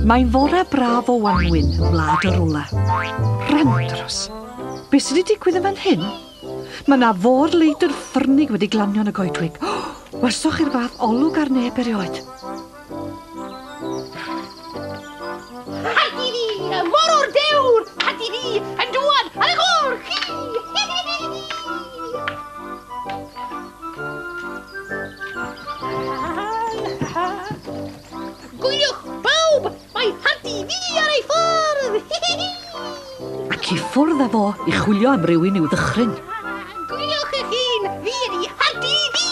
Mae'n fore braf o wanwyn yng Ngwlad y Rwla. Randros! Be sydd wedi digwydd yn fan hyn? Mae 'na fôr leidr ffyrnig wedi glanio yn y goedwig. Welsoch chi'r fath olwg ar neb erioed. Hadi fi, y morwr dewr! Hadi fi, yn dŵad ar eich ôl chi! Gwyliwch, bawb! Mae Hadi fi ar ei ffordd! Ac i ffwrdd â fo i chwilio am rywun i'w ddychryn. Gwyliwch eich hun! Fi ydi Hadi fi!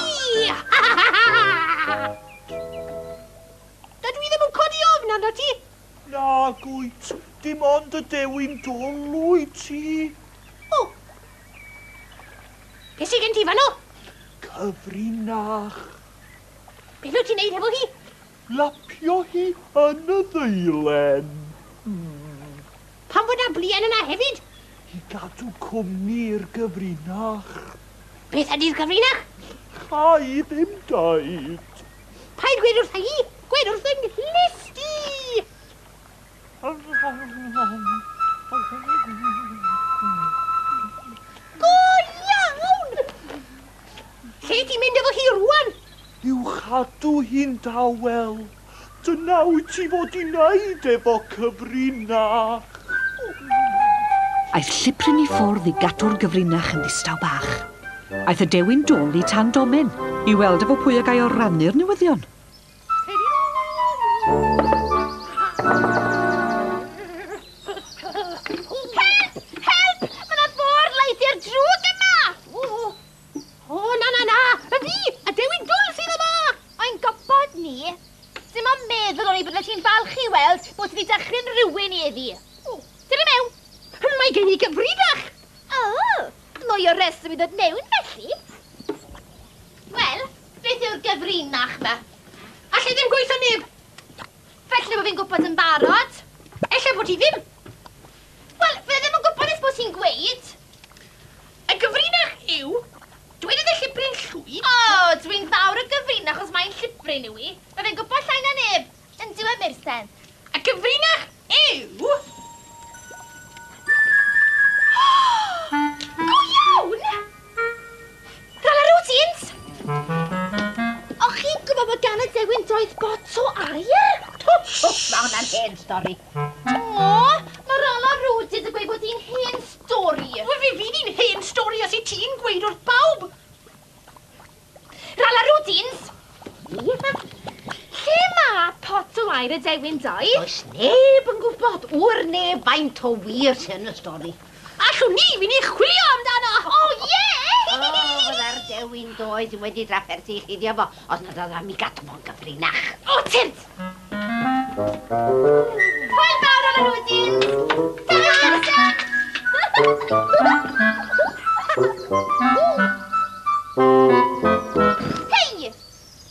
Dydw i ddim yn codi ofn arnot ti. Nag wyt, dim ond y dewin dwl wyt ti. O! Be sy gen ti fanno? Cyfrinach. Beth wyt ti'n neud hefo hi? Lapio hi yn y ddeilen. Pam fod 'na bluen yna hefyd? I gadw cwmni i'r gyfrinach. Beth ydi'r gyfrinach? Cha i ddim deud. Paid gweud wrtha i, gwed wrth 'y nghlust i! Go iawn! Lle ti'n mynd efo hi rwan? I'w chadw hi'n dawel. Dyna wyt ti fod i wneud efo cyfrinach. Aeth Llipryn i ffwrdd i gadw'r gyfrinach yn ddistaw bach. Aeth y dewin dôl i tan domen i weld efo pwy a gai o rannu'r newyddion. Help! Help! Mae 'na fôr-leidr drwg yma! O, O, na, na, na! Y fi! Y dewin dwl sydd yma! O'n gwybod 'ny. Dim ond meddwl o'n i byddet ti'n falch i weld bod ti 'di dychryn rhywun heddi. O, dere mewn! Mae gen i gyfrinach! O, mwy o reswm i ddod mewn felly. Wel, beth yw'r gyfrinach 'ma? Alla i ddim gweutho neb! Falle bo fi'n gwybod yn barod. Ella bo ti ddim! Wel, fydda i ddim yn gwybod nes bod ti'n gweud. Y gyfrinach yw, dwedodd y llipryn llwyd... O, dwi'n fawr o gyfrinach os mai'n llipryn yw 'i. Mae fe'n gwybod llai na neb. Yn dyw e, Mursen? Y gyfrinach yw... Go iawn? Rala routines! Och chi'n gwybod bod gan y dewin doeth bot o aur? Twt, twt, mae hwnna'n hen stori. O, mae Rala Rwdins yn gweud bod hi'n hen stori. Wel, fe fydd hi'n hen stori os wyt ti'n gweud wrth bawb. Rala Rwdins! Lle mae pot o aur y dewin doeth? Does neb yn gwybod, ŵyr neb faint o wir sy yn y stori. Allwn ni fynd i chwilio amdano! O, ie! O, fydda'r dewin doeth ddim wedi drafferthu i chuddio fo, os nad oedd am i gadw fo'n gyfrinach. O, tyrd! Hwyl fawr am y rwdins! Ta-ra, Alison! Hei!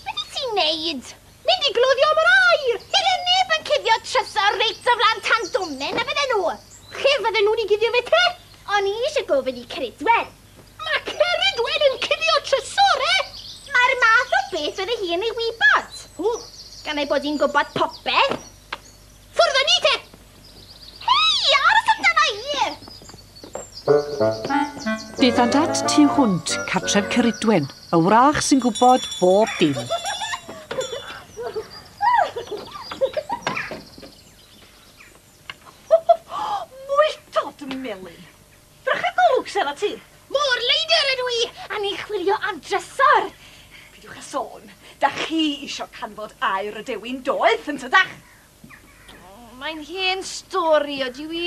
Beth wyt ti'n neud? Mynd i gloddio am yr aur! Bydde neb yn cuddio trysor reit o flaen tan domen, na fydden nhw? Lle fydden nhw'n i guddio fe te? O'n i eisiau gofyn i Ceridwen. Mae Ceridwen yn cuddio trysore! Mae'r math o beth fydde hi yn ei wybod. O! Gan ei bod hi'n gwybod popeth. Ffwrdd â ni te! Hei, aros amdana i! Daethant at tu hwnt cartref Ceridwen, y wrach sy'n gwybod bob dim. Mwydod melyn! Drycha golwg sy arnat ti! Môr leidr ydw i, a ni'n chwilio am drysor! Peidiwch â sôn, dach chi isio canfod aur y dewin doeth, yn tydach? Mae'n hen stori, ydyw i?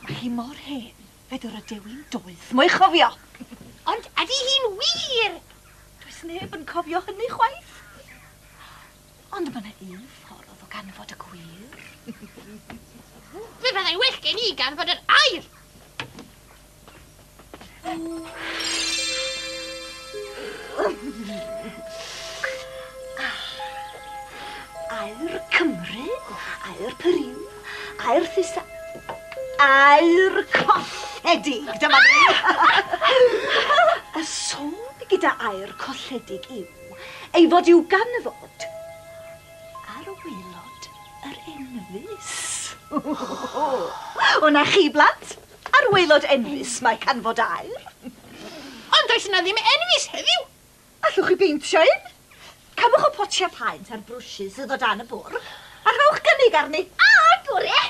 Mae hi mor hen, fedr y dewin doeth mo'i chofio! Ond ydy hi'n wir? Does neb yn cofio hynny chwaith. Ond mae 'na un ffordd o ganfod y gwir. Fe fyddai'n well gen i ganfod yr aur! Aur Cymru, aur Peru, aur Thisa... Aur colledig, dyma ni. Y sôn gyda aur colledig yw ei fod i'w ganfod ar waelod yr enfys. O na chi blant, ar waelod enfys mae canfod aur. Ond does yna ddim enfys heddiw. Allwch chi beintio un? Cymwch y potiau paent a'r brwsys sydd o dan y bwrdd a rhowch gynnig arni. A, gore!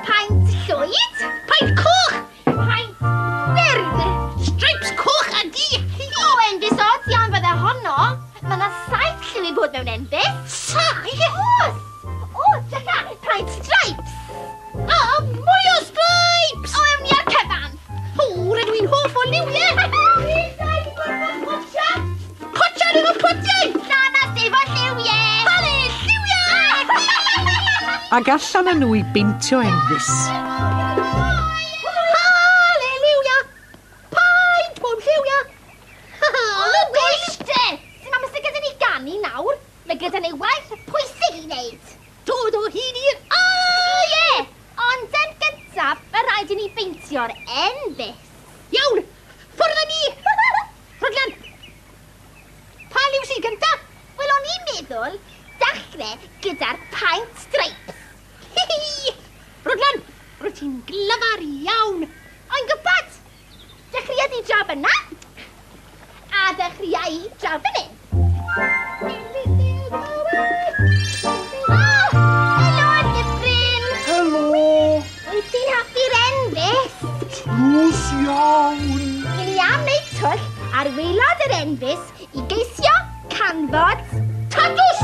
Paent llwyd. Paent coch! Paent gwyrdd. Stripes coch a du! O, enfys od iawn fydde honno. Mae yna 7 lliw i fod mewn enfys. 7? Oes! O, dyna, paent stripes. A, mwy o stripes! O, ewn ni ar cyfan. O, rydw i'n hoff o liwiau. Potiau efo potiau! Na, na, efo lliwiau! Hale, lliwiau! Ac allan â nhw i beintio enfys. Haleluia! Paent pob lliwiau! O, does de! Sy'n amser gyda ni ganu nawr. Mae gyda ni waith pwysig i wneud. Dod o hyd i'r aur! Ie! Ond yn gyntaf, mae rhaid i ni beintio'r enfys. Iawn! Ffwrdd â ni! Rhaglan! Pa liw sydd gyntaf? Wel, o'n i'n meddwl dechrau gyda'r paent stripes. Rhaglan, rwyt ti'n glyfar iawn. O'n gwybod! Dechreuai di draw fyna, a dechreuai i draw fan hyn. Oh, helo, Dyffryn! Helo! Wyt ti'n hoffi'r enfys? Tlws iawn! I ni am wneud twll ar waelod yr enfys i geisio canfod... Tatws!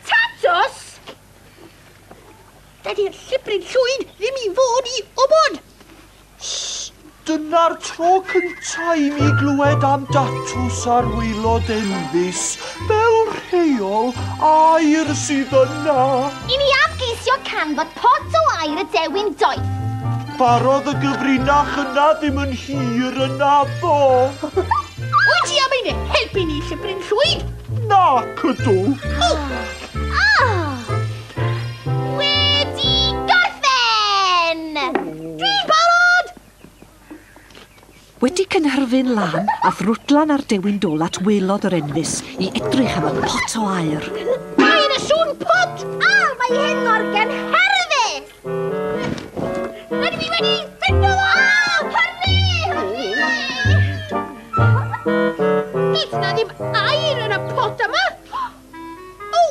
Tatws? Dydy'r llipryn llwyd ddim i fod i wybod. Dyna'r tro cynta i mi glywed am datws ar waelod enfys. Fel rheol, aur sydd yna. I ni am geisio canfod pot o aur y dewin doeth. Barodd y gyfrinach yna ddim yn hir yna fo. Wyt ti am ein helpu ni, llipryn llwyd? Nac ydw. Oh! Wedi gorffen! Dwi'n barod! Wedi cynhyrfu'n lân, a thrwdlan ar dewin dôl at waelod yr enfys i edrych am y pot o aur. Mae yna sŵn pot! A, mae hyn mor gynhyrfus! Rydw i wedi ffindo fo! Oh, hwrê! Hwrê! Does na ddim aur yn y pot yma. O!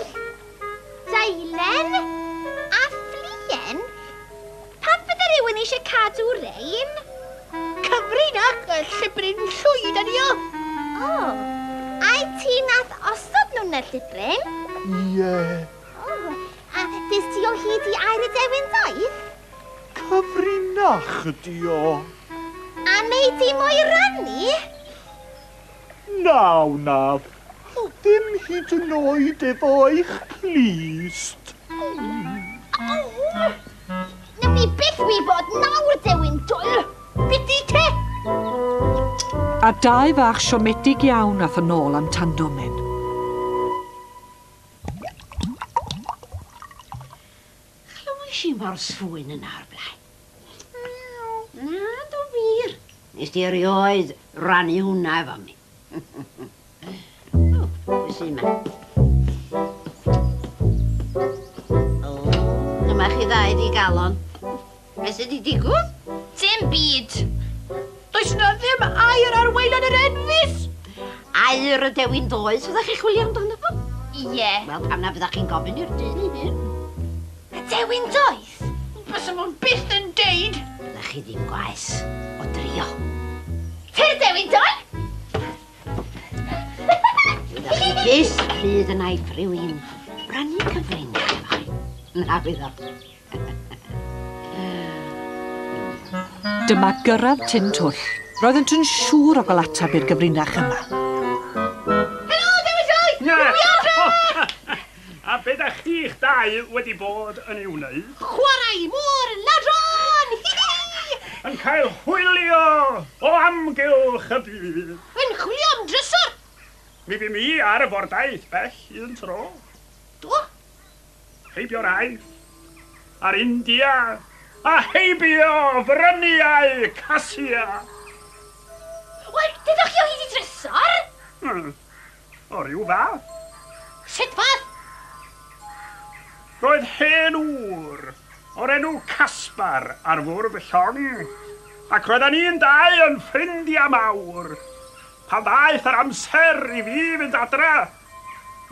Deilen a phluen? Pam fydde rhywun eisiau cadw rein? Cyfrinach y llipryn llwyd ydi o. O, ai ti nath osod nhw'n y llipryn? Ie, O, a des ti o hyd i aur y dewin doeth? cyfrinach ydi o. A neu di mwy rannu? Na wnaf. Ddim hyd yn oed efo eich clust. O! Nawn ni byth wybod nawr, dewin dwl! Biti te! A dau fach siomedig iawn ath yn ôl am tandomen. Chlywais i mor swyn yna o'r blaen. Na, do wir. Nes di erioed rannu hwnna efo mi. O, pwy sy'n yma? O, dyma chi ddau di galon. Be sydd wedi digwydd? Dim byd! Does na ddim aur ar waelod yr enfys! Aur y dewin doeth, fyddech chi chwilio amdano fo? Ie. Wel, pam na fyddech chi'n gofyn i'r dyn ei hun? Y dewin doeth? Bysa fo'n byth yn deud. Fyddech chi ddim gwaes o drio. Ty'r dewin doeth! Fyddech chi byth pryd yna i rhywun rannu cyfrinach efo chi. Na fydd o. Dyma gyrraedd Tin Twll. Roeddent yn siŵr o gael atab i'r gyfrinach yma. Helo, dewin llwyd! Na. Dwi adre! A be da chi'ch dau wedi bod yn ei wneud? Chwarae môr ladron! Hi-hi! Yn cael hwylio o amgylch amgylch y byd. Yn chwilio am drysor? Mi fum i ar y fordaith bell un tro. Do? Heibio'r Aifft, a'r India, a heibio fryniau Casia. Wel, dydych chi o hyd i drysor? O ryw fath. Sut fath? Roedd hen ŵr o'r enw Caspar ar fwrdd y llong, ac roeddan ni'n dau yn ffrindiau mawr. Pan ddaeth yr amser i fi fynd adra,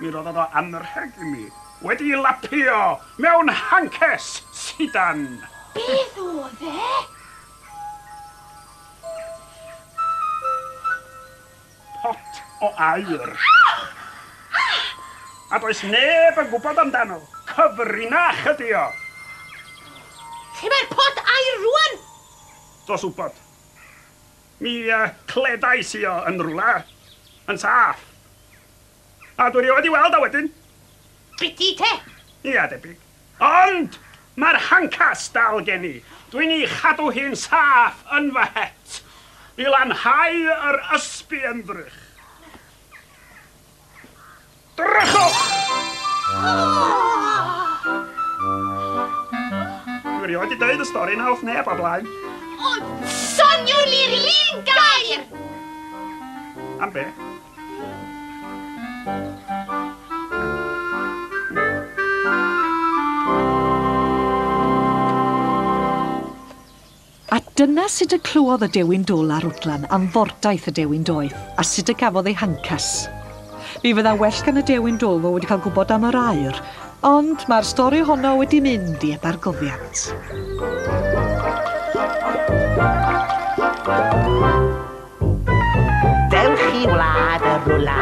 mi roddodd o anrheg i mi, wedi'i lapio mewn hances sidan. Beth oedd e? Pot o aur. A does neb yn gwybod amdano. Cyfrinach ydi o. Lle mae'r pot aur rwan? Dos wybod. Mi cledais i o yn rwla, yn saff. A dwi rioed i weld o wedyn. Biti te? Ia, debyg. Ond mae'r hancas dal gen i. Dwi'n ei chadw hi'n saff yn fy het. I lanhau yr ysbienddrych. Drychwch! Dwi rioed 'di deud y stori 'na wrth neb o'r blaen. O, soniwn i'r un gair! Am be? A dyna sut y clywodd y dewin dwl ar Rwdlan am fordaith y dewin doeth, a sut y gafodd ei hancas. Mi fydda well gan y dewin dwl fod wedi cael gwybod am yr aur, ond mae'r stori honno wedi mynd i ebargofiant. Dewch i wlad y rwla,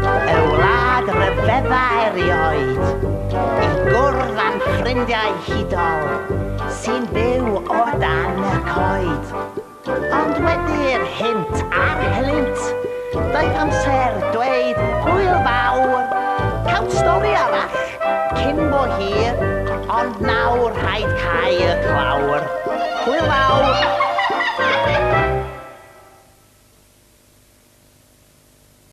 y wlad ryfedda erioed, i gwrdd â'n ffrindiau hudol sy'n byw o dan y coed. Ond wedi'r hynt a'r helynt, daeth amser dweud hwyl fawr. Cawn stori arall cyn bo hir, ond nawr rhaid cau y clawr. Hwyl fawr!